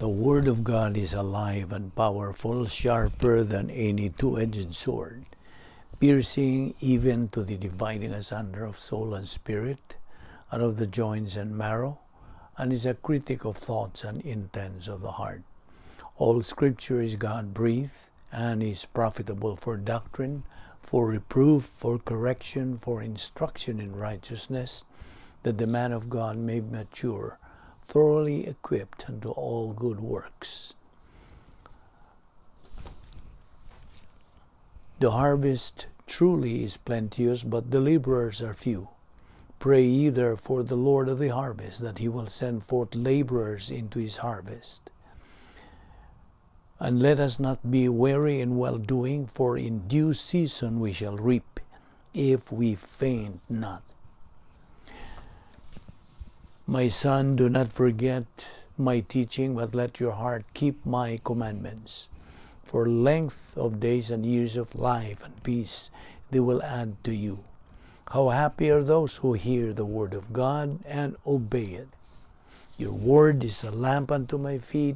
The Word of God is alive and powerful, sharper than any two-edged sword, piercing even to the dividing asunder of soul and spirit, and of the joints and marrow, and is a critic of thoughts and intents of the heart. All Scripture is God-breathed, and is profitable for doctrine, for reproof, for correction, for instruction in righteousness, that the man of God may be mature, thoroughly equipped unto all good works. The harvest truly is plenteous, but the laborers are few. Pray ye therefore the Lord of the harvest, that he will send forth laborers into his harvest. And let us not be weary in well-doing, for in due season we shall reap, if we faint not. My son, do not forget my teaching, but let your heart keep my commandments. For length of days and years of life and peace they will add to you. How happy are those who hear the word of God and obey it. Your word is a lamp unto my feet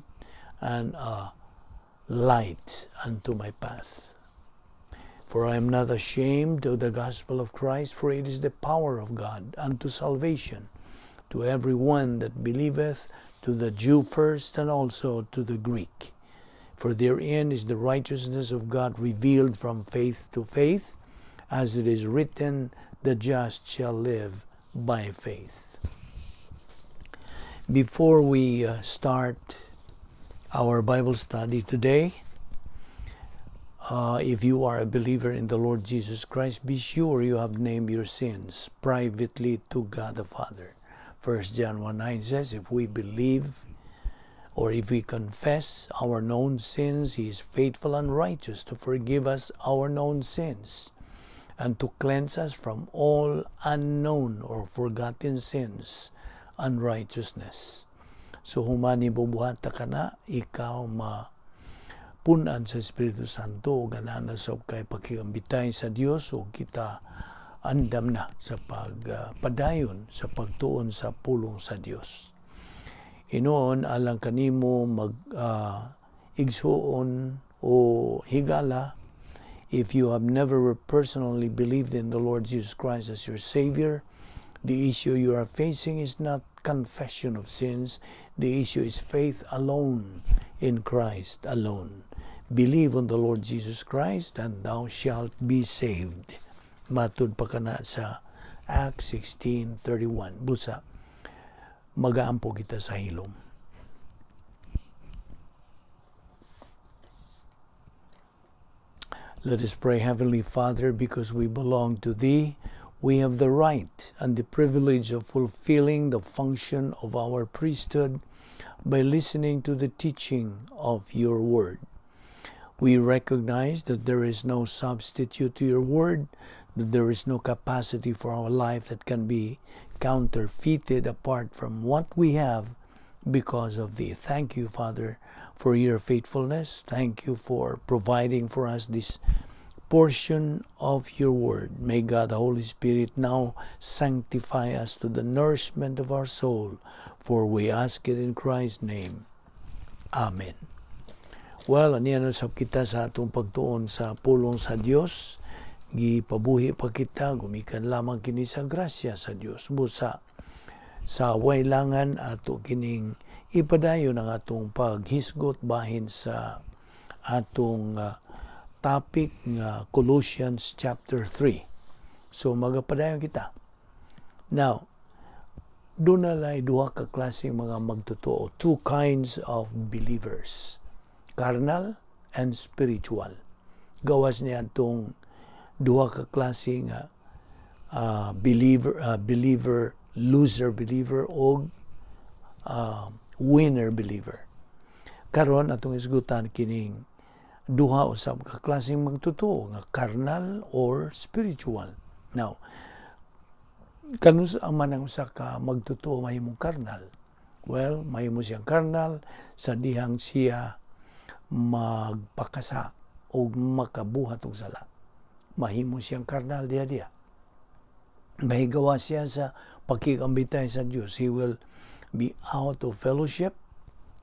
and a light unto my path. For I am not ashamed of the gospel of Christ, for it is the power of God unto salvation to every one that believeth, to the Jew first and also to the Greek. For therein is the righteousness of God revealed from faith to faith, as it is written, the just shall live by faith. Before we start our Bible study today, if you are a believer in the Lord Jesus Christ, be sure you have named your sins privately to God the Father. 1 John 1:9 says, if we believe or if we confess our known sins, He is faithful and righteous to forgive us our known sins and to cleanse us from all unknown or forgotten sins, unrighteousness. So human ibubuhat ka na, ikaw mapunan sa Espiritu Santo o ganana sa kay pakigambitay sa Dios o kita andam na sa pagpadayon sa pagtuon sa pulong sa Dios. Inoon alang kanimo mag igsuon o higala, if you have never personally believed in the Lord Jesus Christ as your Savior, the issue you are facing is not confession of sins. The issue is faith alone in Christ alone. Believe on the Lord Jesus Christ and thou shalt be saved. Matud pa kana sa Acts 16:31. Busa, magaampo kita sa hilom. Let us pray. Heavenly Father, because we belong to Thee, we have the right and the privilege of fulfilling the function of our priesthood by listening to the teaching of Your Word. We recognize that there is no substitute to Your Word, that there is no capacity for our life that can be counterfeited apart from what we have because of Thee. Thank you, Father, for Your faithfulness. Thank you for providing for us this portion of Your Word. May God, the Holy Spirit, now sanctify us to the nourishment of our soul, for we ask it in Christ's name. Amen. Well, aniya na sab kita sa atong pagtuon sa pulong sa Dios. Gipabuhi pa kita, gumikan lamang kini sa grasya sa Dios. Busa sa waylangan ato kining ipadayon ang atong paghisgot bahin sa atong topic nga Colossians chapter 3. So magapadayon kita. Now, doon na lay duha ka klaseng mga magtotoo, two kinds of believers, carnal and spiritual. Gawas niya atong duha ka klase nga believer, loser believer o winner believer. Karon atong isgutan kining duha usab ka klaseng magtotoo nga carnal or spiritual. Now, kanus man ang usa ka magtotoo mahimong carnal? Well, mahimo siyang carnal sa dihang siya magpakasa o makabuhat og sala. Mahimo siyang karnal diha-diha. Mahigawa siya sa pakigambitay sa Dios. He will be out of fellowship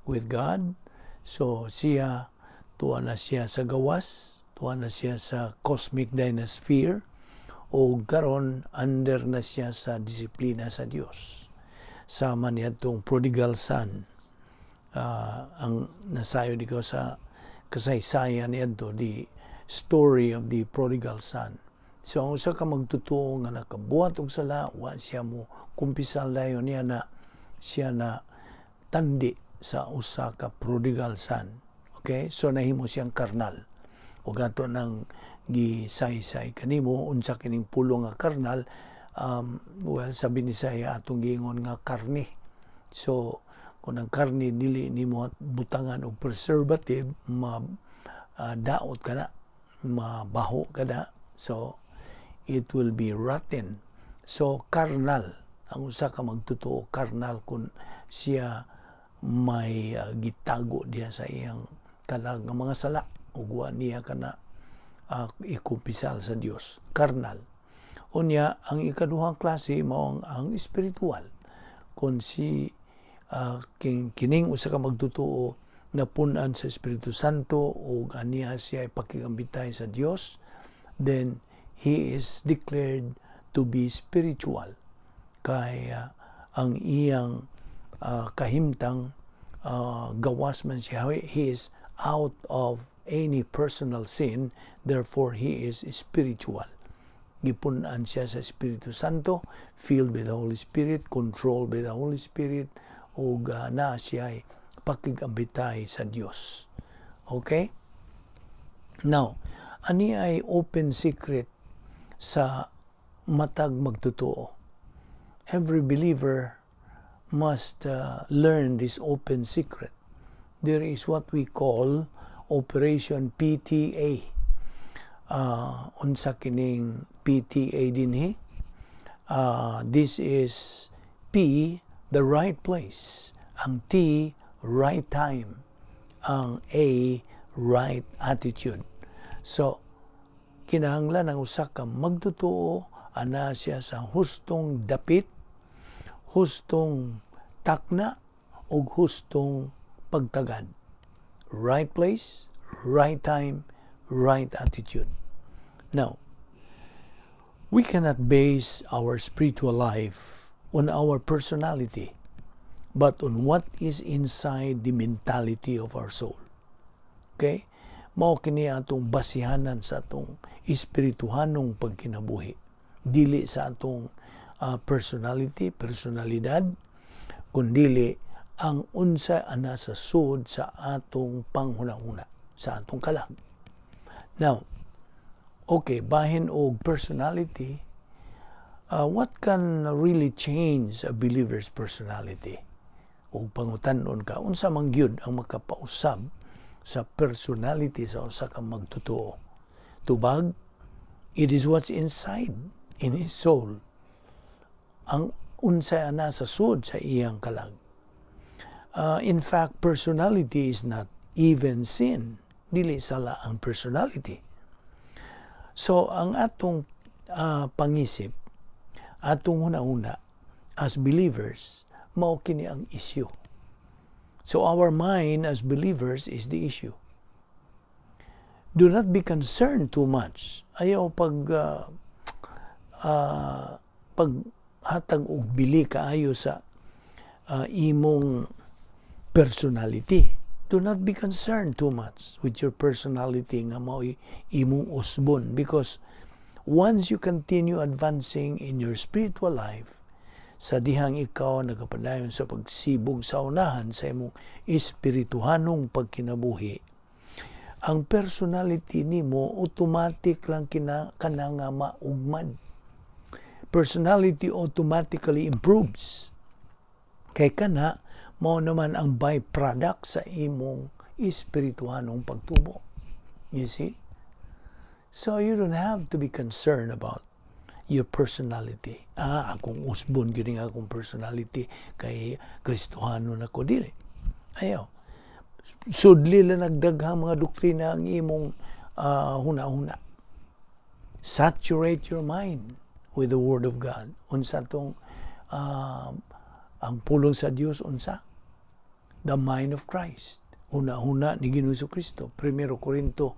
with God. So siya, tuwa na siya sa gawas, tuwa na siya sa cosmic dynasphere, o karon under na siya sa disiplina sa Dios. Sama niya itong prodigal son. Ang nasayod ko sa kasaysayan niadto, the story of the prodigal son. So ang usa ka magtotoo nga nakabuhat og sala, wa siya mo kumpisal dayon niya na siya na tandi sa usa ka prodigal son. Okay? So nahimo siyang karnal. Ug ato nang gisaysay kanimo unsa kining pulong nga karnal. Well, sa Binisaya atong giingon nga karne. So kung ang karne dili nimo butangan og preservative, ma daot ka na, mabaho ka na. So it will be rotten. So carnal ang usa ka magtotoo, carnal kung siya may gitago diha sa iyang kalag nga mga sala ug wa niya kana ikumpisal sa Dios, carnal. Unya ang ikaduhang klase mao ang espiritual. Kung si kining usa ka magtotoo napun-an sa Espiritu Santo ug aniya siya ipakigambitay sa Dios, then he is declared to be spiritual kay ang iyang kahimtang, gawas man siya. He is out of any personal sin, therefore he is spiritual. Gipun-an siya sa Espiritu Santo, filled by the Holy Spirit, controlled by the Holy Spirit, ug na siya ay pakigambitay sa Dios. Okay? Now, ani ay open secret sa matag magtotoo. Every believer must learn this open secret. There is what we call Operation PTA. Unsa kining PTA dinhi? This is P, the right place. Ang T, right time. Ang A, right attitude. So, kinahanglan ang usa ka magtotoo ana siya sa hustong dapit, hustong takna, ug hustong pagtagad. Right place, right time, right attitude. Now, we cannot base our spiritual life on our personality, but on what is inside the mentality of our soul. Okay? Mao kini atong basihanan sa atong espirituhanong pagkinabuhi. Dili sa atong personality, personalidad, kundili ang unsa ana sa sud sa atong panghuna-huna, sa atong kalag. Now, okay, bahin og personality, what can really change a believer's personality? O pangutan-on ka, unsa man gyud ang makapausab sa personality sa usa ka magtotoo? Tubag, it is what's inside in his soul. Ang unsa ana sa sud sa iyang kalag. In fact, personality is not even sin. Dili sala ang personality. So, ang atong pangisip, atong huna-huna, as believers, mao kini ang issue. So, our mind as believers is the issue. Do not be concerned too much. Ayaw paghatag og bili kaayo sa imong personality. Do not be concerned too much with your personality nga mao'y imong usbon, because once you continue advancing in your spiritual life, sa dihang ikaw nagapadayon sa pagsibog sa unahan sa imong espirituhanong pagkinabuhi, ang personality nimo automatic lang kina kana nga maugmad. Personality automatically improves. Kay kana mao naman ang byproduct sa imong espirituhanong pagtubo. You see? So you don't have to be concerned about your personality. "Ah, akong usbon gyud nga akong personality kay Kristohano na ko." Dili. Ayaw. Sudli lang nagdaghang mga doktrina ang imong huna-huna. Saturate your mind with the Word of God. Unsa tong ang pulong sa Dios, unsa? The mind of Christ. Huna-huna ni Ginoo Kristo. 1 Corinto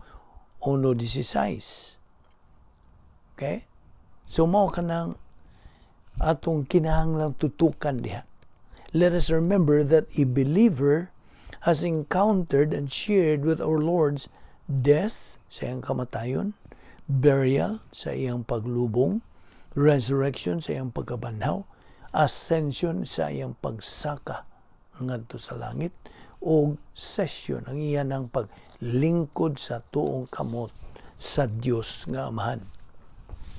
1:16. Okay? So mao kanang atong kinahanglang tutukan diha. Let us remember that a believer has encountered and shared with our Lord's death sa iyang kamatayon, burial sa iyang paglubong, resurrection sa iyang pagkabanhaw, ascension sa iyang pagsaka ngadto sa langit, o session ang iya ng paglingkod sa tuong kamot sa Dios nga Amahan.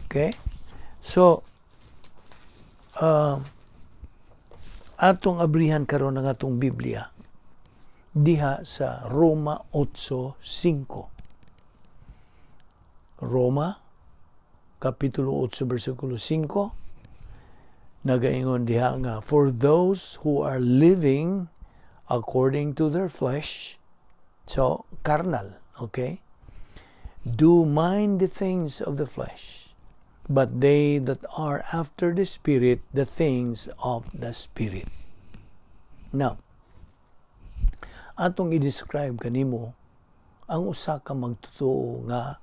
Okay? So, atong abrihan karon ang atong Biblia diha sa Roma 8:5. Roma Kapitulo 8 versikulo 5, nagaingon diha nga, "For those who are living according to their flesh," so carnal, okay, "do mind the things of the flesh, but they that are after the Spirit, the things of the Spirit." Now, atong i-describe kanimo ang usa ka magtotoo nga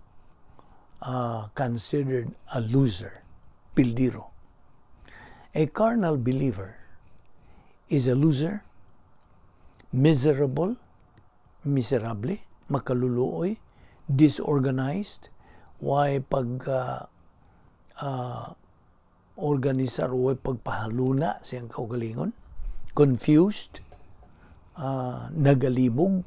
considered a loser, pildiro. A carnal believer is a loser, miserable, miserable, makaluluoy, disorganized, way pag organisar, way pagpahaluna sa iyang kaugalingon, confused, nagalibog,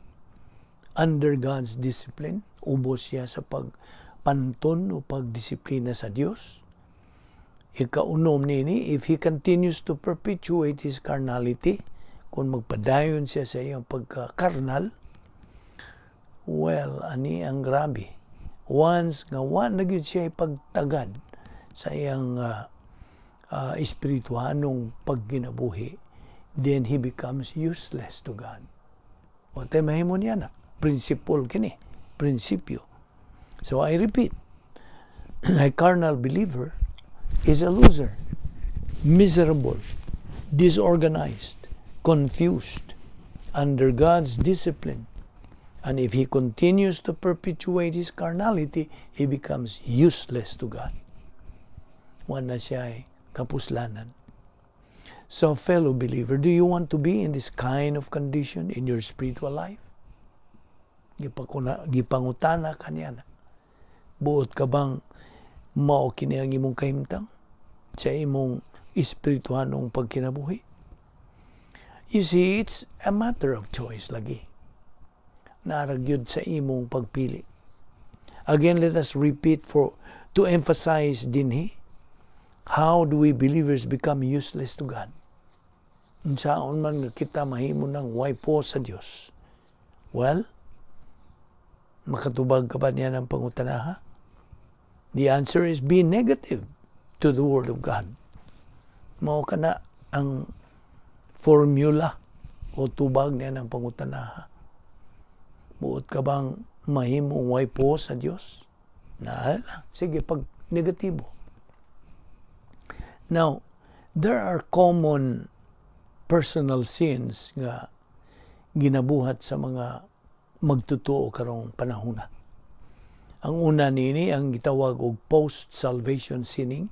under God's discipline, ubos siya sa pagpanton o pagdisiplina sa Dios. Ikaunom nini, if he continues to perpetuate his carnality, kung magpadayon siya sa iyang pagka-carnal, well, ani ang grabe. Once nga wa na gyud siya pagtagad sa iyang espirituhanong pagginabuhi, then he becomes useless to God. Wa tay mahimo niya na. Principle kini. Prinsipyo. So I repeat, a carnal believer is a loser, miserable, disorganized, confused, under God's discipline. And if he continues to perpetuate his carnality, he becomes useless to God. Wa na siya kapuslanan. So, fellow believer, do you want to be in this kind of condition in your spiritual life? Gipangutana kaniya na. Buot ka bang mao kini ang imong kahimtang sa imong espirituhanong pagkinabuhi? You see, it's a matter of choice lagi. Naa ra gyud sa imong pagpili. Again, let us repeat for to emphasize dinhi, how do we believers become useless to God? Unsaon man nga kita mahimo ng way puos sa Dios? Well, makatubag ka ba niya ng pangutanaha? The answer is be negative to the Word of God. Mao kana ang formula o tubag niya ng pangutanaha. Buot ka bang mahimong way puos sa Dios? Na, sige, pag negatibo. Now, there are common personal sins nga ginabuhat sa mga magtotoo karong panahona. Ang una nini ang gitawag og post-salvation sinning.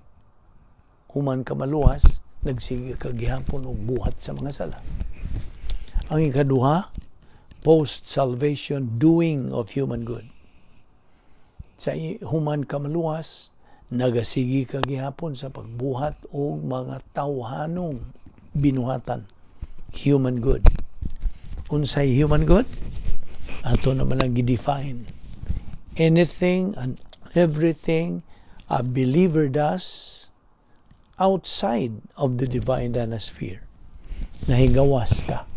Human ka maluwas, nagsige ka gihapon og buhat sa mga sala. Ang ikaduha, post-salvation doing of human good. Sa human ka maluwas, nagasigi ka gihapon sa pagbuhat og mga tawhanong binuhatan, human good. Unsay human good? Ato naman ang gi-define. Anything and everything a believer does outside of the divine sphere. Nahigawas ka.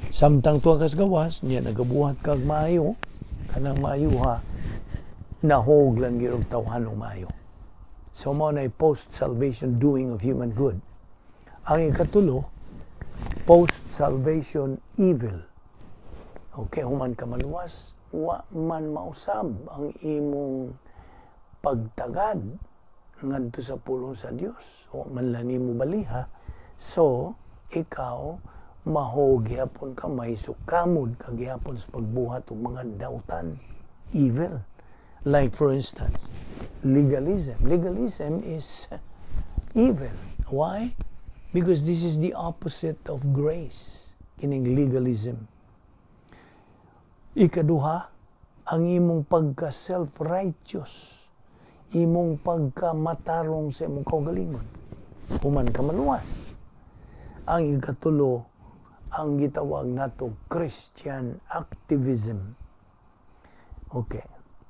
Samtang tuwa kas gawas, niya nagabuhat kag maayo, kanang maayo ha, nahog lang gyud og tawhanong maayo. So mao na post-salvation doing of human good. Ang ikatulo, post-salvation evil. Okay, human ka maluwas, wa man mausab ang imong pagtagad ngadto sa pulong sa Dios. Wa man lang nimo baliha. So, ikaw Maho gihapon ka, mahisukamod ka gihapon sa pagbuhat og mga dautan, evil. Like, for instance, legalism. Legalism is evil. Why? Because this is the opposite of grace, kining legalism. Ikaduha, ang imong pagka self-righteous, imong pagka matarong sa imong kaugalingon, human ka maluwas. Ang ikatulo, ang gitawag nato Christian activism. Okay.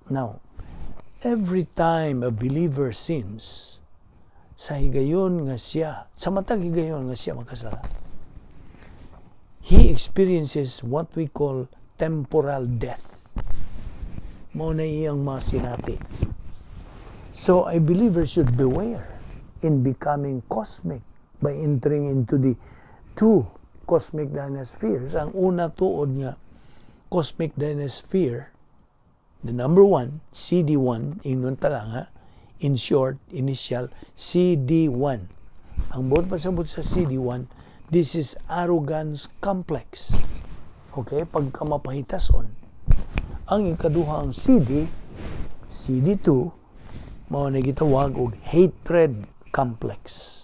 Now, every time a believer sins, sa higayon nga siya, sa matag higayon nga siya makasala, he experiences what we call temporal death. Mao na iyang masinati. So, a believer should beware in becoming cosmic by entering into the two cosmic dynaspheres. Ang una tuod nga cosmic dynasphere, the number one, CD1, ingnon ta lang ha, in short, initial, CD1. Ang buot pasabot sa CD1, this is arrogance complex. Okay, pagka mapahitason. Ang ikaduha, ang CD, CD2, mao na gitawag og hatred complex.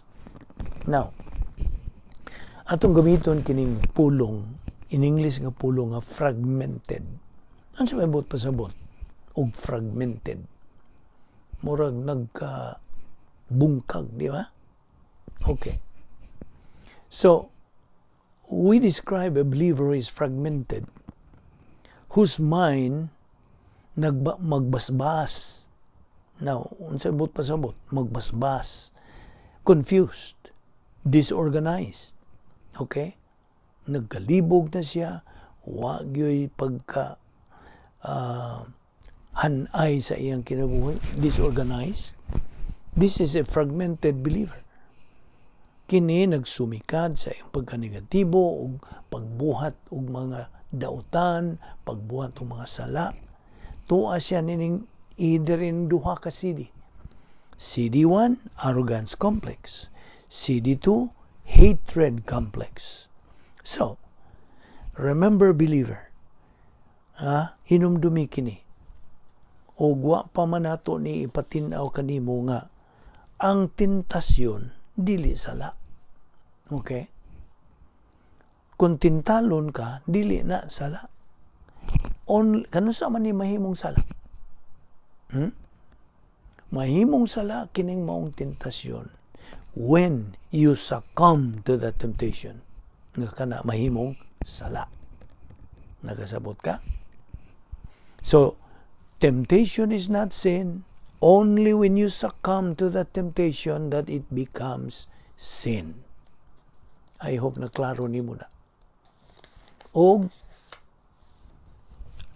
Now, atong gamiton kining pulong, in English nga pulong nga fragmented. Ano sa may buot pasabot og fragmented? Murag nagka bungkag, di ba? Okay. So, we describe a believer who is fragmented, whose mind magbasbas. Now, unsa buot pasabot? Magbasbas. Confused, disorganized. Okay? Nagkalibog na siya, wa gyoy pagka hanay sa iyang kinabuhi, disorganized. This is a fragmented believer. Kini nagsumikad sa iyang pagkanegatibo ug pagbuhat og mga dautan, pagbuhat og mga sala. Tuwa siya nining either in duha ka CD. CD1, arrogance complex. CD2, hatred complex. So, remember, believer, ha, hinumdumi kini. O wa pa man nato ni ipatin-aw kanimo nga ang tentasyon dili sala. Okay? Kung tintalon ka, dili na sala. On, kanusa man ni mahimong sala? Mahimong sala kining maong tentasyon when you succumb to the temptation nga kana mahimong sala. Nakasabot ka? So, temptation is not sin. Only when you succumb to the temptation that it becomes sin. I hope na klaro nimo na. Og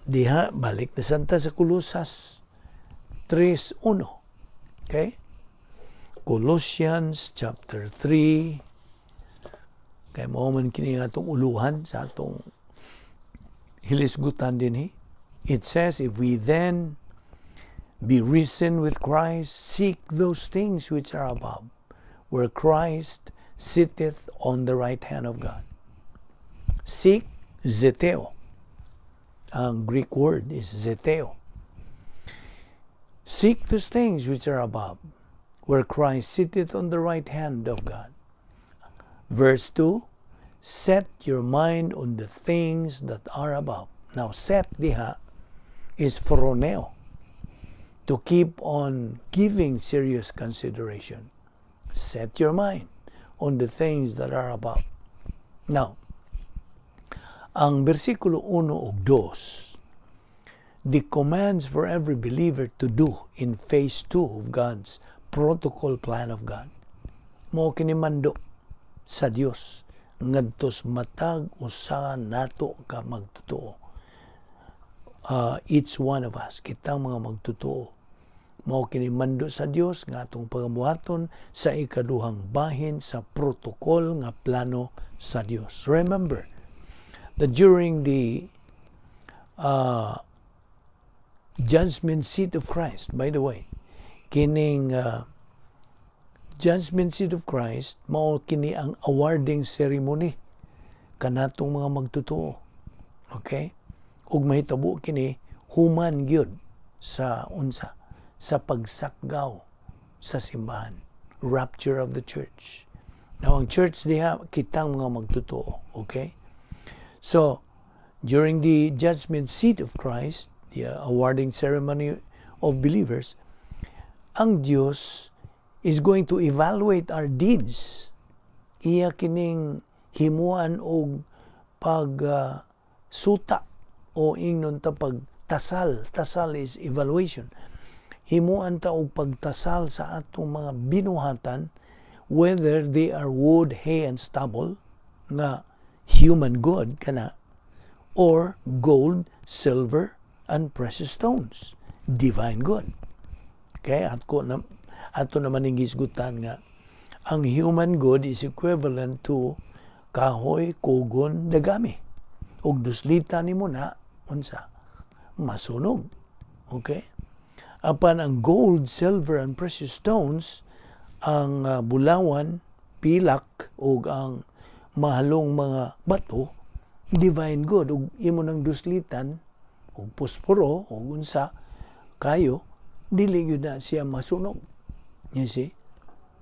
diha balik na sad ta sa Kolosas 3:1. Okay? Colossians chapter 3, kay mao man kini atong uluhan sa atong hilisgutan dinhi. It says, "If we then be risen with Christ, seek those things which are above, where Christ sitteth on the right hand of God." Seek, zeteo. Ang Greek word is zeteo. Seek those things which are above, where Christ sitteth on the right hand of God. Verse 2, "Set your mind on the things that are above." Now, set diha is phroneo, to keep on giving serious consideration. Set your mind on the things that are above. Now, ang bersikulo 1 ug 2, the commands for every believer to do in phase 2 of God's protocol plan of God. Mao kini mando sa Dios ngadto matag usa nato ka magtotoo. Each one of us, kitang mga magtotoo. Mao kini mando sa Dios nga atong pagabuhaton sa ikaduhang bahin sa protocol nga plano sa Dios. Remember that during the judgment seat of Christ, by the way, kining judgment seat of Christ, mao kini ang awarding ceremony. Kanatong mga magtotoo. Okay? Ug mahitabo kini human gyud sa unsa? Sa pagsakgaw sa simbahan. Rapture of the church. Now, ang church diha, kitang mga magtotoo. Okay? So, during the judgment seat of Christ, the awarding ceremony of believers, ang Dios is going to evaluate our deeds. Iya kining himuan og pag suta o ingnon ta pagtasal. Tasal is evaluation. Himuan ta og pagtasal sa atong mga binuhatan, whether they are wood, hay, and stubble, nga human good kana, or gold, silver, and precious stones, divine good. Okay, at ko na ato naman ning gisgutan nga ang human good is equivalent to kahoy, kugon, dagami. Ug duslita nimo na unsa? Masunog. Okay? Apan ang gold, silver, and precious stones, ang bulawan, pilak, ug ang mahalong mga bato, divine good. Ug imo nang duslitan, ug posporo, ug unsa, kayo, dili gyud na siya masunog. You see?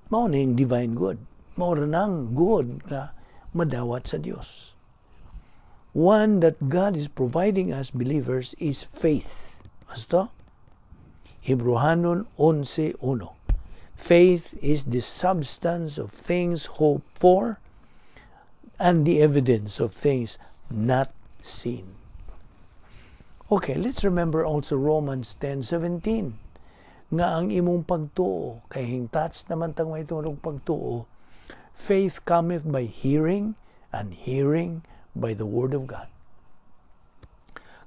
Mao na yung divine good. Mao ra nang good nga madawat sa Dios. One that God is providing us believers is faith. Basta? Hebreohanon 11:1. Faith is the substance of things hoped for and the evidence of things not seen. Okay, let's remember also Romans 10:17 nga ang imong pagtuo kay hingtats naman tang may og pagtuo. Faith cometh by hearing, and hearing by the word of God.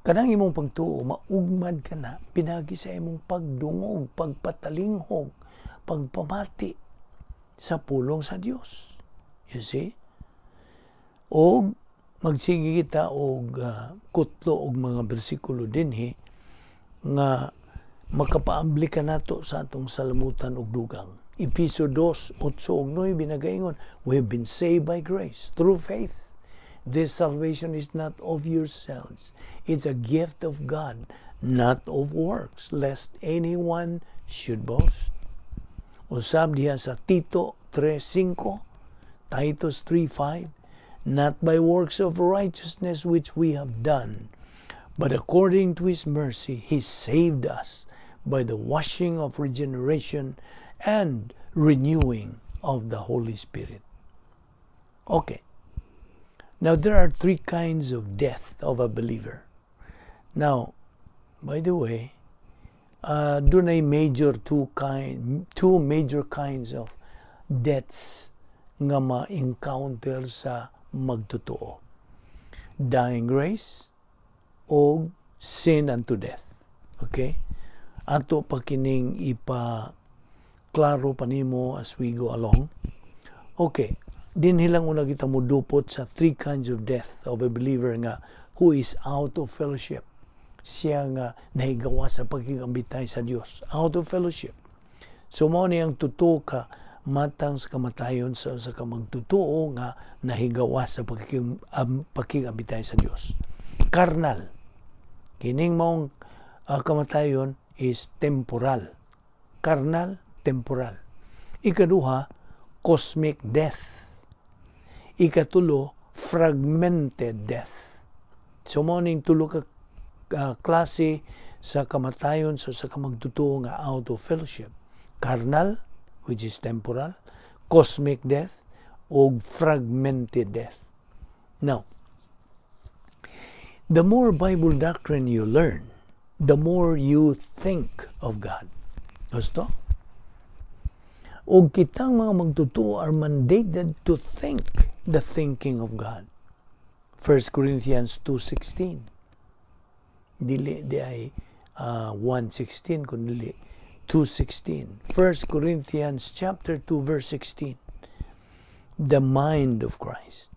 Kanang imong pagtuo maugmad ka na pinagi sa imong pagdungog, pagpatalinghog, pagpamati sa pulong sa Dios, you see? Og magsige kita og kutlo og mga bersikulo dinhi nga makapaambli ka nato sa atong salamutan og dugang. Epeso 2, 8 ug 9 nagaingon, "We have been saved by grace through faith. This salvation is not of yourselves. It's a gift of God, not of works, lest anyone should boast." Usab diha sa Tito 3:5, Titus 3:5, "Not by works of righteousness which we have done, but according to His mercy, He saved us by the washing of regeneration and renewing of the Holy Spirit." Okay. Now, there are three kinds of death of a believer. Now, by the way, dunay major two kind two major kinds of deaths nga ma-encounter sa magtotoo: dying grace o sin unto death. Okay? Ato pa kining ipa klaro pa nimo as we go along. Okay. Dinhi lang una kita mudupot sa three kinds of death of a believer nga who is out of fellowship. Siya nga nahigawa sa pagkikambitay sa Dios. Out of fellowship. So mao ni ang totoo ka matang sa kamatayon sa usa ka magtotoo nga nahigawa sa pakigambitay sa Dios. Carnal. Kining maong kamatayon is temporal. Carnal, temporal. Ikaduha, cosmic death. Ikatulo, fragmented death. So mao ning tulo ka klase sa kamatayon sa usa ka magtotoo nga out of fellowship. Carnal, which is temporal, cosmic death, o fragmented death. Now, the more Bible doctrine you learn, the more you think of God. Gusto? Og kitang mga magtotoo are mandated to think the thinking of God. 1 Corinthians 2:16. Dili di ay 1:16 kundi 2:16. 1 Corinthians chapter 2 verse 16. The mind of Christ.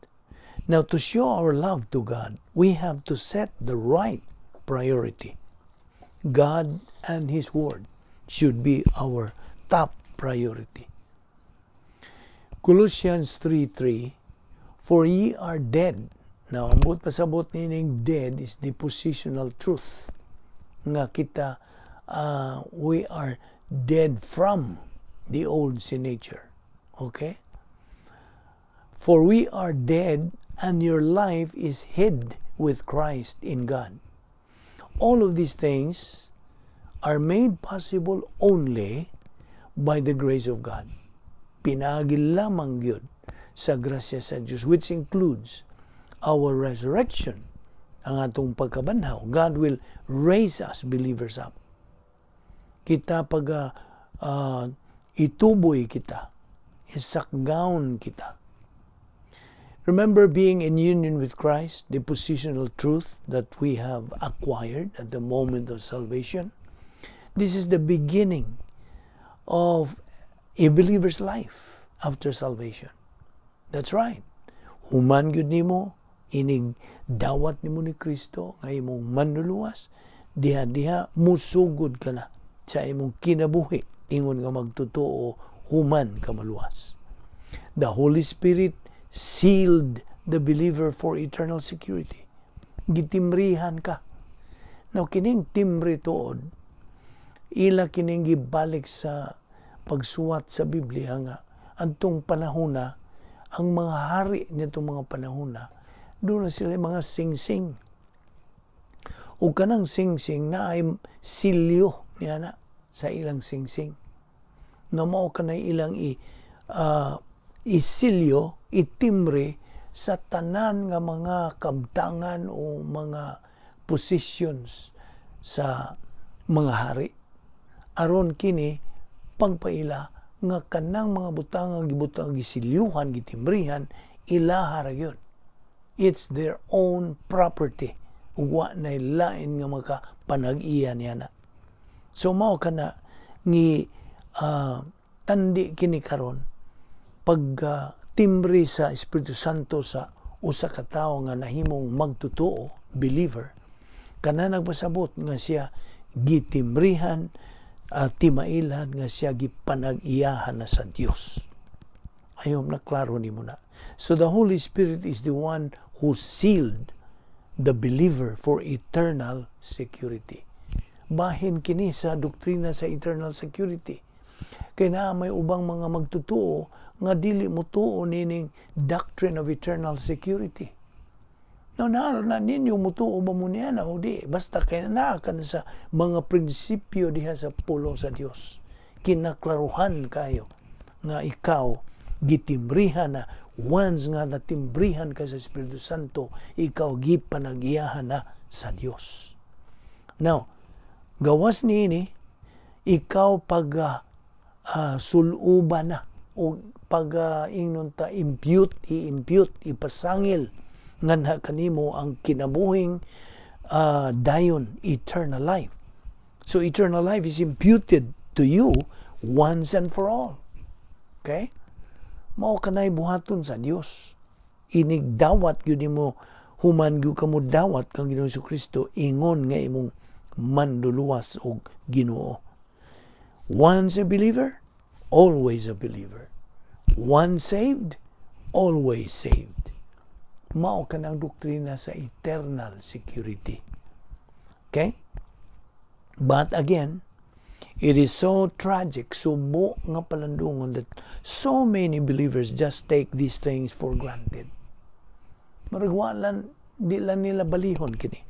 Now, to show our love to God, we have to set the right priority. God and His Word should be our top priority. Colossians 3:3. "For ye are dead Now, ang buot pasabot nining dead is the positional truth nga kita, we are dead from the old sin nature. Okay? For we are dead and your life is hid with Christ in God. All of these things are made possible only by the grace of God. Pinaagi lamang gyud sa grasya sa Diyos, which includes our resurrection, ang atong pagkabanhaw. God will raise us believers up. Kita pag ituboy kita, isakgaon kita. Remember being in union with Christ, the positional truth that we have acquired at the moment of salvation. This is the beginning of a believer's life after salvation. That's right. Human gyud nimo, inig dawat nimo ni Kristo nga imong manluluwas, diha-diha musugod ka na sa imong kinabuhi ingon nga magtotoo human ka maluwas. The Holy Spirit sealed the believer for eternal security. Gitimbrihan ka. Now, kining timbre tuod, ila kining gibalik sa pagsuwat sa Biblia nga antong panahon na ang mga hari nitong mga panahon na doon na sila mga singsing. O kanang singsing na ay silyo niya na sa ilang singsing. Nga mao kanay ilang isilyo, itimbre sa tanan nga mga kabtangan o mga positions sa mga hari. Aron kini pagpaila nga kanang mga butang nga gibutang, gisilyuhan, gitimbrihan, ilaha ra gyud. It's their own property. Ug wa na lain nga makapanag-iya niya na. So mao kana ngi tandi kini karon pag timbre sa Espiritu Santo sa usa ka tawo nga nahimong magtotoo, believer, kana nagpasabot nga siya gitimbrihan, timailhan nga siya gipanag-iyahan na sa Dios. Ayon na klaro nimo na. So the Holy Spirit is the one who sealed the believer for eternal security. Bahin kini sa doktrina sa eternal security. Kay naa may ubang mga magtotoo nga dili mo tuo nining doctrine of eternal security. No, naa na ninyo, mutuo ba mo niya na o di? Basta kay naa ka na sa mga prinsipyo diha sa pulong sa Dios. Kinaklaruhan kayo nga ikaw gitimbrihan na. Once nga natimbrihan ka sa Espiritu Santo, ikaw gipanag-iyahan na sa Dios. Now, gawas niini, ikaw pag suluba na o pag ingnon ta impute, i-impute, ipasangil nganha kanimo ang kinabuhing dayon, eternal life. So eternal life is imputed to you once and for all. Okay? Mao kanay buhaton sa Dios. Inigdawat gyud nimo human gyud kamo dawat kang Ginoong Kristo ingon nga imong manluluwas og Ginoo. Once a believer, always a believer. Once saved, always saved. Mao kanang doktrina sa eternal security. Okay? But again, it is so tragic, subo nga palandungon that so many believers just take these things for granted. Murag wala, di lang nila balihon kini.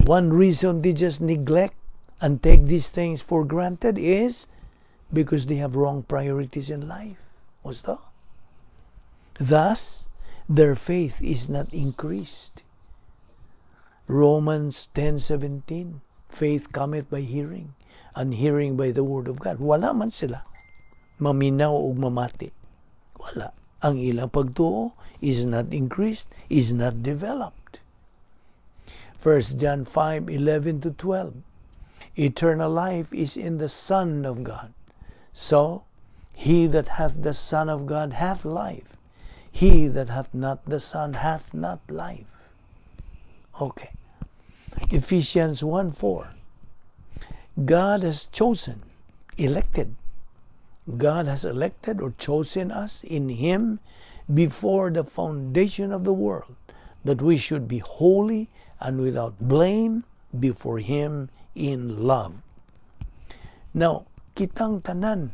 One reason they just neglect and take these things for granted is because they have wrong priorities in life. What's that? Thus, their faith is not increased. Romans 10:17, faith cometh by hearing, and hearing by the word of God. Wala man sila maminaw og mamati. Wala. Ang ilang pagtuo is not increased, is not developed. 1 John 5:11 to 12. Eternal life is in the Son of God. So, he that hath the Son of God hath life. He that hath not the Son hath not life. Okay. Ephesians 1:4. God has chosen, elected. God has elected or chosen us in Him before the foundation of the world, that we should be holy and without blame before Him in love. Now, kitang tanan,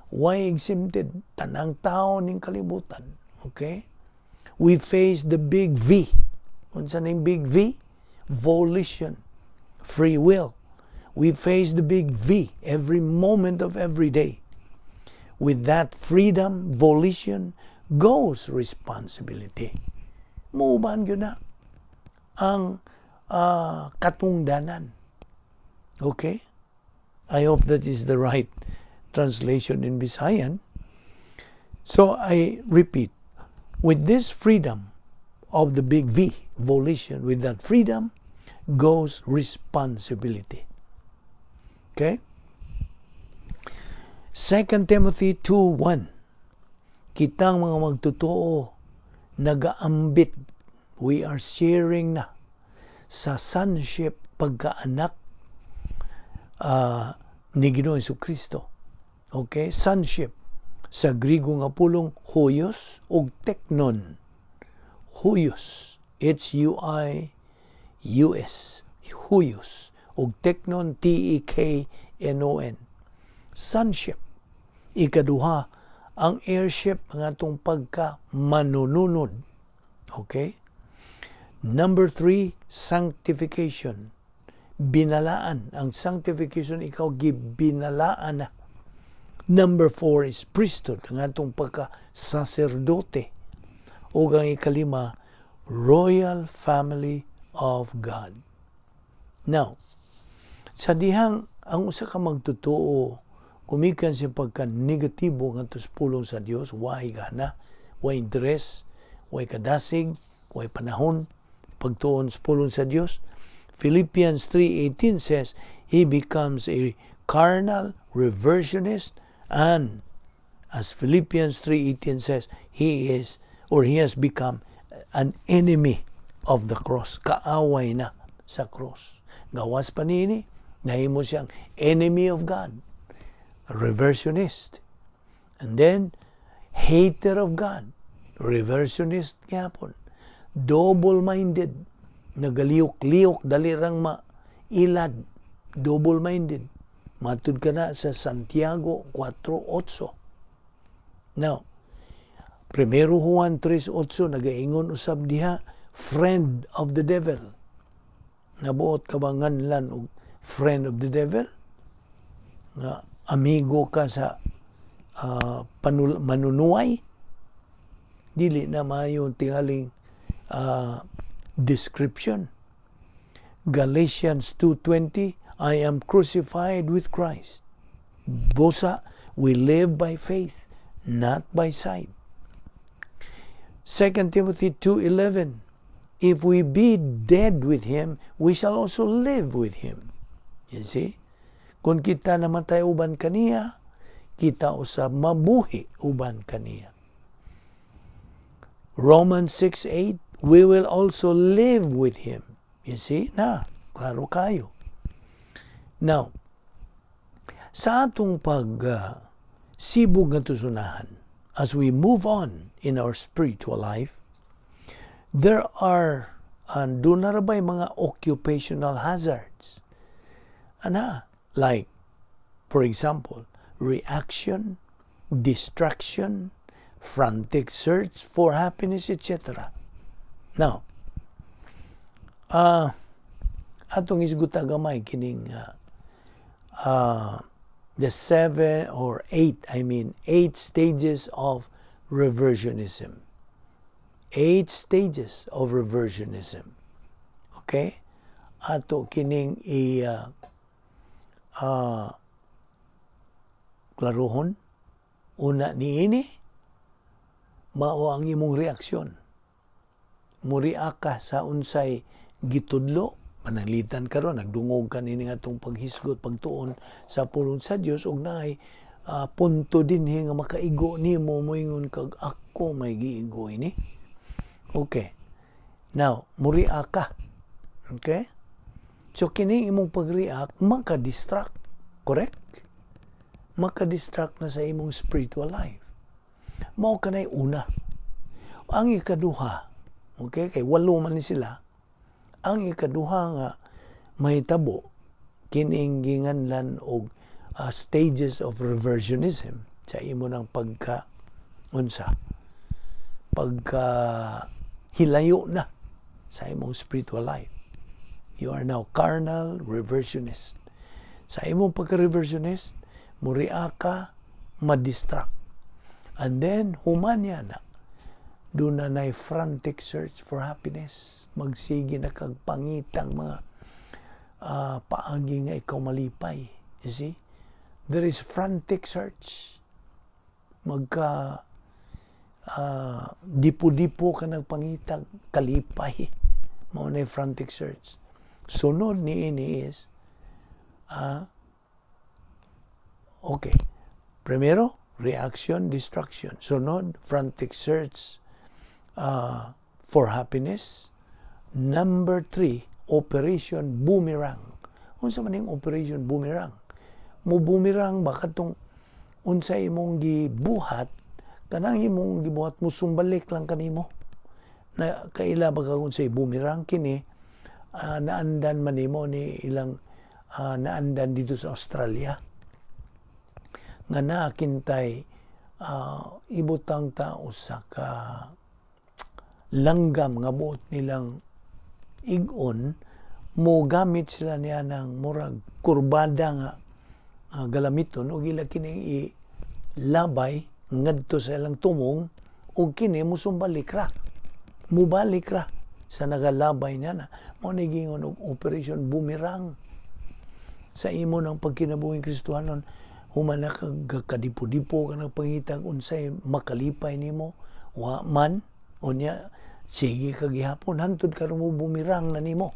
why exempted? Tanang tao ning kalibutan. Okay? We face the big V. Unsa ning big V? Volition. Free will. We face the big V every moment of every day. With that freedom, volition, goes responsibility. Muuban gyud na ang katungdanan. Okay? I hope that is the right translation in Bisayan. So I repeat, with this freedom of the big V, volition, with that freedom goes responsibility. Okay? 2 Timothy 2:1. Kitang mga magtotoo nagaambit, we are sharing na sa sonship, pagkaanak ni Ginoong Kristo. Okay? Sonship. Sa Grigo nga pulong huios ug teknon. Huios. Huius. Huios. Ug teknon, teknon. Sonship. Ikaduha, ang heirship, ang atong pagka manununod. Okay? Number 3, sanctification. Binalaan. Ang sanctification, ikaw gibinalaan na. Number 4 is priesthood, ang atong pagka saserdote. O ang ikalima, royal family of God. Now, sa dihang ang usa ka magtotoo gumikan sa pagka negatibo ngadto sa pulong sa Dios, way gana, way interest, way kadasig, way panahon pagtuon sa pulong sa Dios. Philippians 3:18 says he becomes a carnal reversionist, and as Philippians 3:18 says, he is or he has become an enemy of the cross. Kaaway na sa cross. Gawas pa niini, nahimo siyang enemy of God, a reversionist. And then, hater of God, reversionist gyapon. Double-minded, nagaliyok-liyok, dali rang mailad, double-minded. Matud ka na sa Santiago 4:8. Now, Primero Juan 3:8, nagaingon usab diha, friend of the devil. Nabuot ka ba nganlan og friend of the devil? Nga amigo ka sa manunuay? Dili na maayo tingaling description. Galatians 2:20, "I am crucified with Christ." Busa, we live by faith, not by sight. 2 Timothy 2:11, "If we be dead with Him, we shall also live with Him." You see? Kung kita namatay uban kaniya, kita usab mabuhi uban kaniya. Romans 6:8, "We will also live with Him." You see? Na, klaro kayo. Now, sa atong pag sibog nga tusunahan, as we move on in our spiritual life, there are duna ra bay mga occupational hazards. Ana, like, for example, reaction, distraction, frantic search for happiness, etc. Now, atong isguta gamay kining the seven or eight, I mean, eight stages of reversionism. Eight stages of reversionism. Okay? Ato kining i klarohon. Una niini, mao ang imong reaksyon. Muriak ka sa unsay gitudlo, pananglitan karon nagdungog ka nini atong paghisgot, pagtuon sa pulong sa Dios, ug naay punto dinhi nga makaigo nimo, moingon kag, "Ako may giigo ini." Okay. Now, muriak ka. Okay? So kini imong pag-react maka-distract, correct? Maka-distract na sa imong spiritual life. Mao kanay una. Ang ikaduha, Okay, kay walo man ni sila. Ang ikaduha nga mahitabo, kining ginganlan og stages of reversionism sa imo ng pagka unsa, pagka hilayo na sa imong spiritual life. You are now carnal reversionist. Sa imong pagka-reversionist, muria ka, ma-distract. And then, human niya na, doon na na'y frantic search for happiness. Magsige na kag pangitang mga paagi nga ikaw malipay. You see? There is frantic search. Magka dipo-dipo ka nagpangitag kalipay. Mao na frantic search. Sunod ni ini is okay. Primero, reaction, destruction. Sunod, frantic search for happiness. Number three, Operation Boomerang. Unsa man ning Operation Boomerang? Mo boomerang ba katong unsa imong gibuhat, kanang imong gibuhat mo sumbalik lang kanimo? Na kaila ba ka unsay boomerang? Kini naandan man nimo ni ilang naandan dito sa Australia nga nakintay ibutang ta usa ka langgam nga buot nilang ig-on, mo gamit sila niya ng murag kurbada nga galamiton ug ila kini ilabay ngadto sa ilang tumong ug kini musumbalik ra, mubalik ra sa nagalabay niya. Na mao ni giingon og Operation Boomerang. Sa imo ng pagkinabuhing Kristohanon, human na kadipo-dipo ka nagpangitag unsay makalipay nimo, wa man. Unya sige ka gihapon hantod karon mo boomerang na nimo,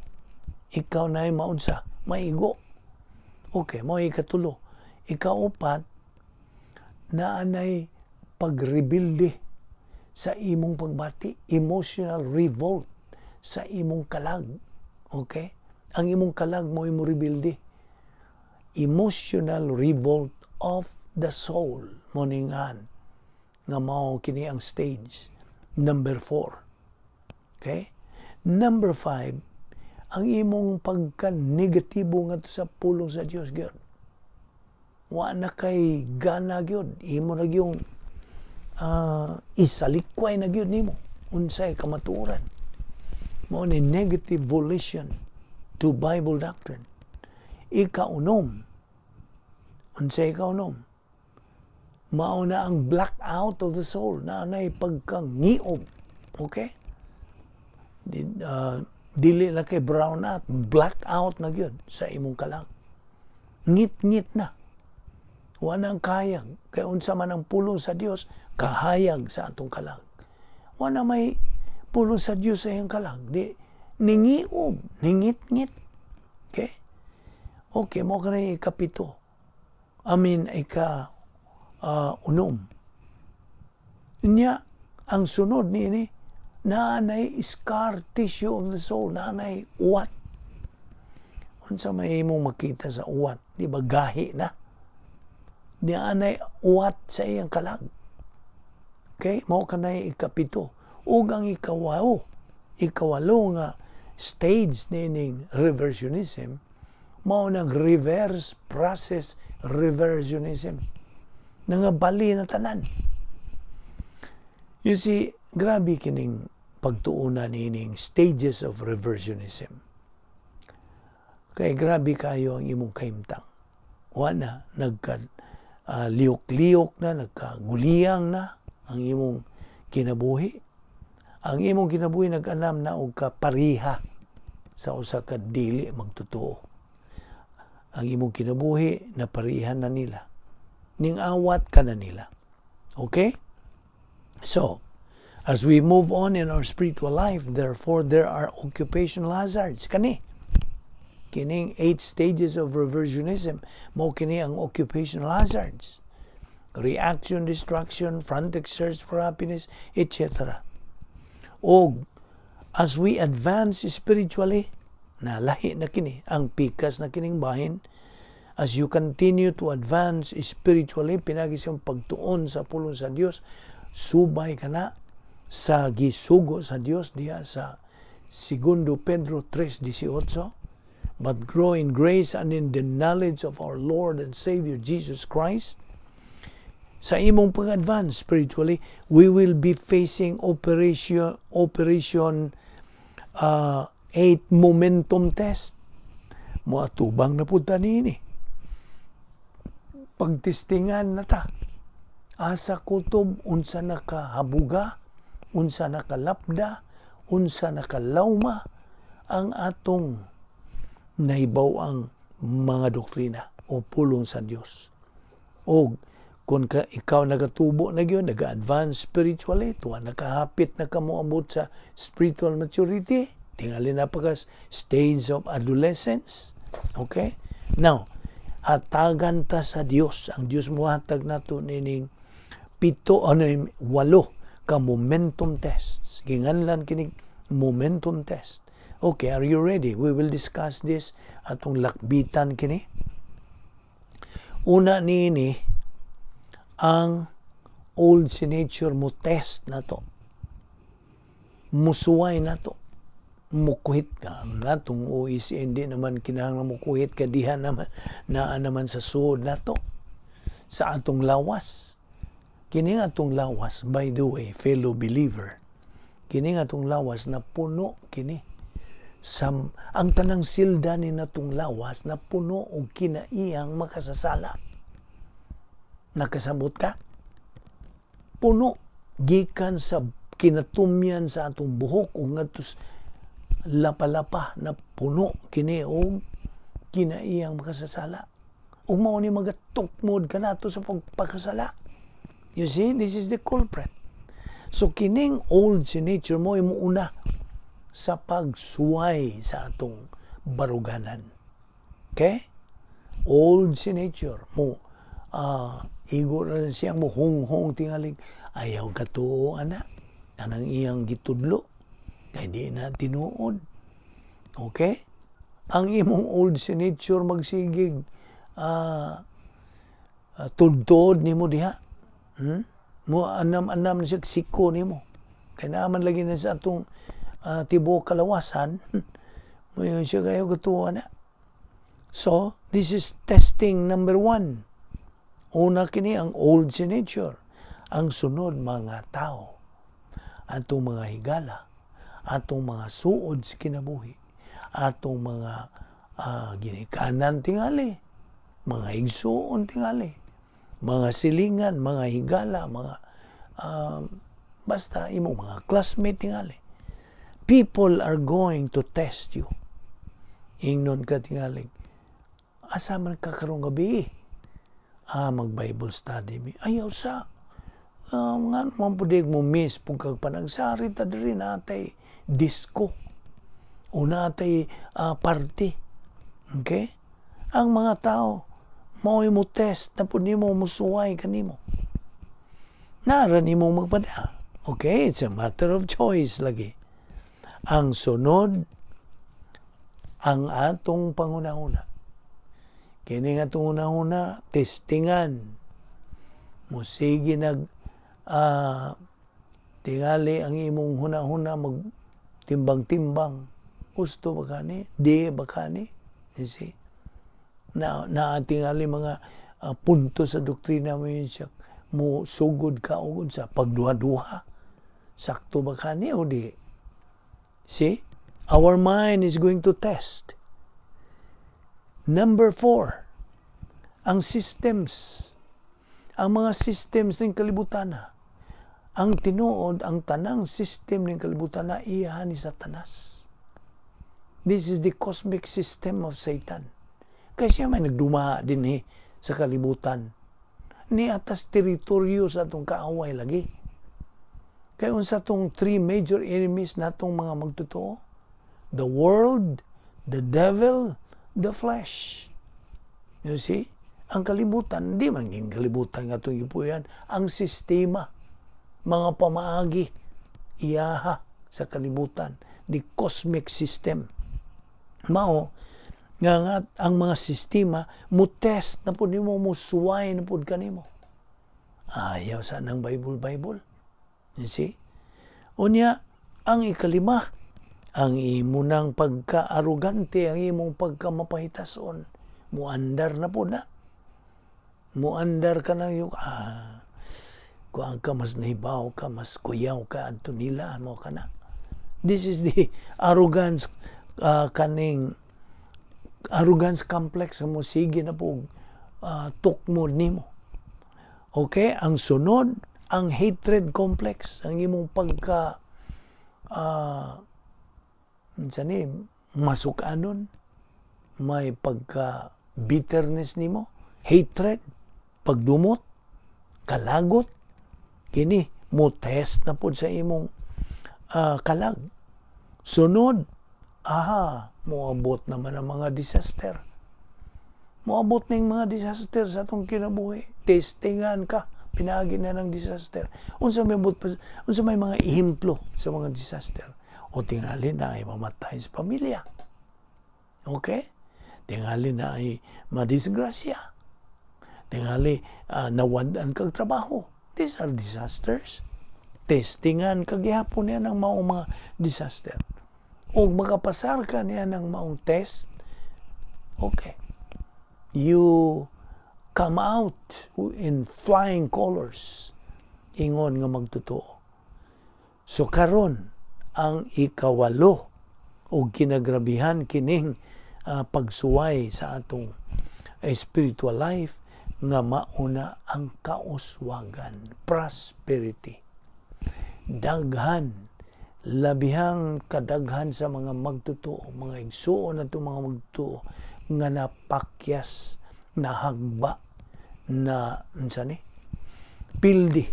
ikaw na ay maunsa, maigo. Okay, mao ikatulo. Ikaupat, naanay pagrebilde sa imong pagbati, emotional revolt sa imong kalag. Okay, ang imong kalag mo imo rebelde, emotional revolt of the soul mo ningan nga mao kini ang stage number 4. Okay, number 5, ang imong pagka-negatibo nga sa pulong sa Dios gyud. Wa na kay gana gyud, imo na gyung isalikway na gyud nimo unsay kamatuoran. Mao ni negative volition to Bible doctrine. Ikaunom, unsay ikaunom? Mao na ang blackout of the soul, na nay pagkangiob. Okay, dili na kay brown out, blackout na gyud sa imong kalag. Ngit-ngit na, wa nang kahayag, kay unsa man ang pulong sa Dios, kahayag sa atong kalag. Wa na may pulong sa Dios sa iyang kalag, di ningiob, ningit-ngit. Okay, mo kanay ikapito, I mean, ika unom. Nya ang sunod niini, naanay scar tissue of the soul, naanay uwat. Unsa may imong makita sa uwat? Di ba gahi na? Nianay uwat sa iyang kalag. Okay, mao kanay ikapito. Ug ang ikawalo nga stage nining reversionism, mao nang reverse process reversionism. Nangabali na tanan. You see, grabe kining pagtuunan nining stages of reversionism. Kay grabe kayo ang imong kahimtang. Wa na, nagka liyok-liyok na, nagkaguliyang na ang imong kinabuhi. Ang imong kinabuhi nag-anam na og kapariha sa usa ka dili magtotoo. Ang imong kinabuhi naparihan na nila. Ning awat ka na nila. Okay? So, as we move on in our spiritual life, therefore, there are occupational hazards. Kani, kining eight stages of reversionism, mo kini ang occupational hazards. Reaction, destruction, frantic search for happiness, etc. Og as we advance spiritually, nalahi na kini, ang pikas na kining bahin, as you continue to advance spiritually, pinagi siyang pagtuon sa pulong sa Dios, subay ka na Sa gisugo sa Dios diha sa Segundo Pedro 3:18, "But grow in grace and in the knowledge of our Lord and Savior Jesus Christ." Sa imong pag-advance spiritually, we will be facing Operation 8 momentum test. Moatubang na pud ta niini. Pagtestingan na ta. Asa kutob, unsa nakahabuga, unsa nakalapda, unsa nakalawma ang atong nahibaw ang mga doktrina o pulong sa Dios. O kung ikaw nagatubo na gyud, naga-advance spiritually, tuwa nakahapit na ka moabot sa spiritual maturity, tingali na pa stage of adolescence. Okay? Now, hatagan ta sa Dios. Ang Dios mo hatag nato nining pito, ano, walo ka momentum tests. Ginganlan kinig momentum test. Okay, are you ready? We will discuss this atong lakbitan kini. Una niini, ang old nature mo test na to. Musuway na to. Mukuhit ka natong OEC, hindi naman kinahanglan mukuhit ka diha naman naa naman sa suod nato sa atong lawas. Kini atong lawas, by the way, fellow believer, kini atong lawas na puno kini sa ang tanang silda ni natong lawas na puno og kinaiyang makasasala. Nakasabot ka? Puno gikan sa kinatumyan sa atong buhok ug ngadto lapa-lapa na puno kini og kinaiyang makasasala. Ug mao ni magatukmod kanato sa pagpakasala. You see, this is the culprit. So kining old si nature mo una sa pagsuway sa atong baruganan. Okay? Old si nature mo igo na siyang mo honghong tingaling ayaw katuo ana anang iyang gitudlo kay di na tinuod. Okay? Ang imong old si nature magsigig tudtod nimo diha. Mo anam-anam na siya siko nimo. Kay naaman lagi na sa atong tibuok kalawasan, mo yun siya kayo katuwa na. So, this is testing number one. Una kini ang old si nature. Ang sunod, mga tao. Atong mga higala. Atong mga suod sa kinabuhi. Atong mga ginikanan tingali. Mga igsuon tingali, mga silingan, mga higala, mga basta imong mga classmate tingali. People are going to test you. Ingnon ka tingali, "Asa man ka karong gabi?" "Ah, mag Bible study mi." "Ayaw sa. Nga man pud mo miss pug kag panagsari ta diri, natay disco o natay party." Okay? Ang mga tao mao mo test na pud nimo, musuway kanimo. Nara nimo magpada. Okay, it's a matter of choice lagi. Ang sunod, ang atong panghunahuna. Kini nga atong hunahuna, testingan. Musigi nag tingali ang imong hunahuna mag timbang-timbang. Gusto ba kani? Di ba kani? You see? Na tingali mga punto sa doktrina mo yun siya mo sugod ka og sa pagduha-duha, sakto ba kani o di? See, our mind is going to test. Number four, ang systems, ang mga systems ng kalibutan na. Ang tinuod, ang tanang system ng kalibutan na iya ni Satanas. This is the cosmic system of Satan. Kaya siya may nagdumaha din eh, sa kalibutan. Ni atas teritoryo sa atong kaaway lagi. Kaya unsa tong three major enemies natong mga magtotoo? The world, the devil, the flesh. You see? Ang kalibutan, di man yung kalibutan nga itong gipuyan, ang sistema, mga pamaagi, iyaha sa kalibutan, the cosmic system. Mao, nga ang mga sistema mo test na pud nimo, mo suway na pud kanimo. Ayaw sa nang Bible Bible. You see? Unya, ang ikalima, ang imo nang pagka-arugante, ang imong pagka-mapahitason, muandar na po na. Muandar ka na yung, kuan ka, mas nahibaw ka, mas kuyaw ka, adto nila, mo ka na. This is the arrogance, kaning arrogance complex mo sige na po tukmod nimo. Okay, ang sunod, ang hatred complex, ang imong pagka ni masukanon, may pagka bitterness nimo, hatred, pagdumot, kalagot, kini mo test na pud sa imong kalag. Sunod, aha, moabot naman ang mga disaster. Moabot ning mga disaster sa atong kinabuhi. Testingan ka, pinaagi na ng disaster. Unsa may abot, unsa may mga ehemplo sa mga disaster? O tingali na ay mamatay sa pamilya. Okay? Tingali na ay madisgrasya. Tingali nawad-an kag trabaho. These are disasters. Testingan ka gihapon niya ng maong mga disaster. O makapasar ka niya ng maong test, okay. You come out in flying colors. Ingon nga magtotoo. So karon ang ikawalo o kinagrabihan kining pagsuway sa atong spiritual life nga mauna ang kauswagan, prosperity. Daghan, labihang kadaghan sa mga magtotoo, mga igsuon nato mga magtotoo nga napakyas, nahagba, na unsa ni pildi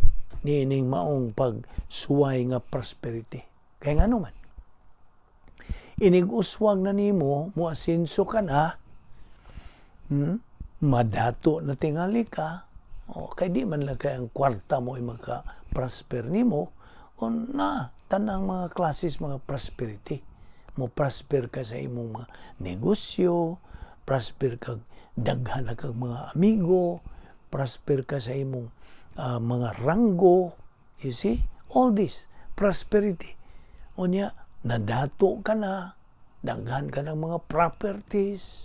niining maong pagsuway nga prosperity. Kaya nga man, inig uswag na nimo, moasinso ka na, madato na tingali ka, o, kay di man lang kay ang kwarta mo ay maka-prosper nimo, o na, tanang mga classes, mga prosperity. Mo prosper ka sa imong mga negosyo, prosper ka, daghan na kag mga amigo, prosper ka sa imong mga ranggo, you see? All this, prosperity. Unya, nadato ka na, daghan ka ng mga properties,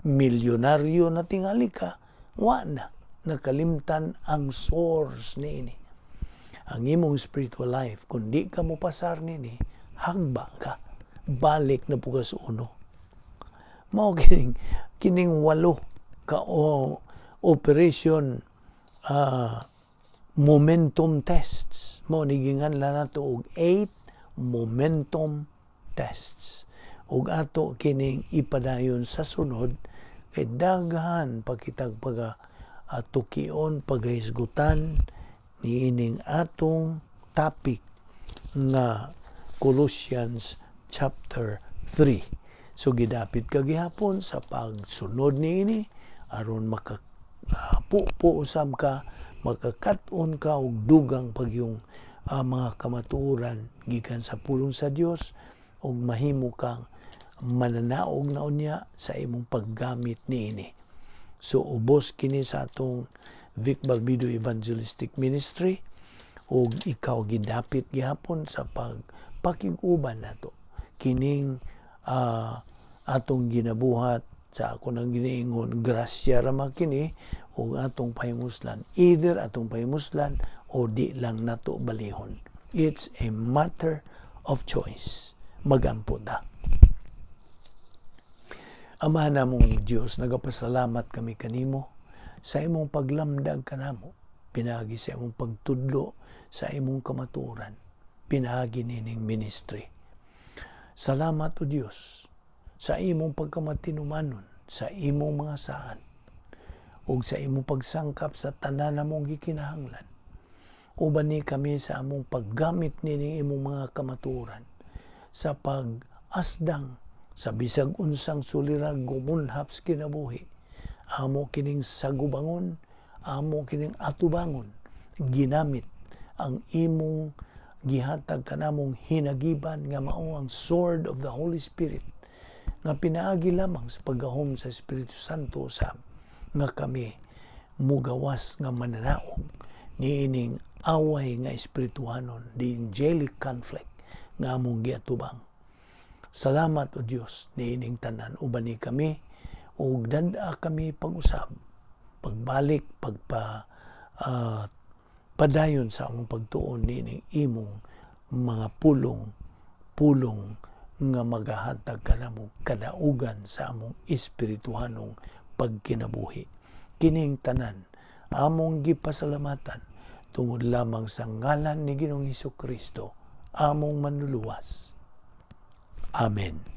milyonaryo na tingali ka, wa na, nakalimtan ang source niini. Ang imong spiritual life, kung di ka mo pasar nini, hagba ka, balik na po ka sa uno. Mao kining walo ka o operation momentum tests. Mao ni ginganlan nato og 8 momentum tests. Ug ato kining ipadayon sa sunod kay daghan pa kitag paga tukion, pagahisgutan niining atong topic nga Colossians chapter 3. So gidapit ka gihapon sa pagsunod niini aron maka pupo usab ka, makakat-on ka og dugang pagyung mga kamatuoran gikan sa pulong sa Dios ug mahimo kang mananaog na unya sa imong paggamit niini. So ubos kini sa atong Vic Balbido Evangelistic Ministry ug ikaw gidapit gihapon sa pagpakig-uban nato kining atong ginabuhat. Sa ako nang giniingon, grasya ra man kini ug atong pahimuslan, either atong pahimuslan o di lang nato balihon. It's a matter of choice. Magampo ta. Ama namong Dios, nagapasalamat kami kanimo sa imong paglamdag kanamo pinaagi sa imong pagtudlo sa imong kamatuoran pinaagi nining ministry. Salamat, O Dios, sa imong pagkamatinumanon sa imong mga saan ug sa imong pagsangkap sa tanan namong gikinahanglan. Uban ni kami sa among paggamit nining imong mga kamatuoran sa pag-asdang sa bisag unsang sulirag gumunhap sa kinabuhi. Amo kining sagubangon, amo kining atubangon, ginamit ang imong gihatag kanamong hinagiban nga mao ang sword of the Holy Spirit nga pinaagi lamang sa paggahom sa Espiritu Santo usab nga kami mugawas nga mananaog niining away nga espirituhanon, the angelic conflict nga among giatubang. Salamat, O Dios, niining tanan. Uban ni kami ug dad-a kami pag-usab, pagbalik, pagpa padayon sa among pagtuon niining imong mga pulong, pulong nga magahatag kanamo kadaugan sa among espirituhanong pagkinabuhi. Kining tanan among gipasalamatan tungod lamang sa ngalan ni Ginoong Kristo, among Manluluwas. Amen.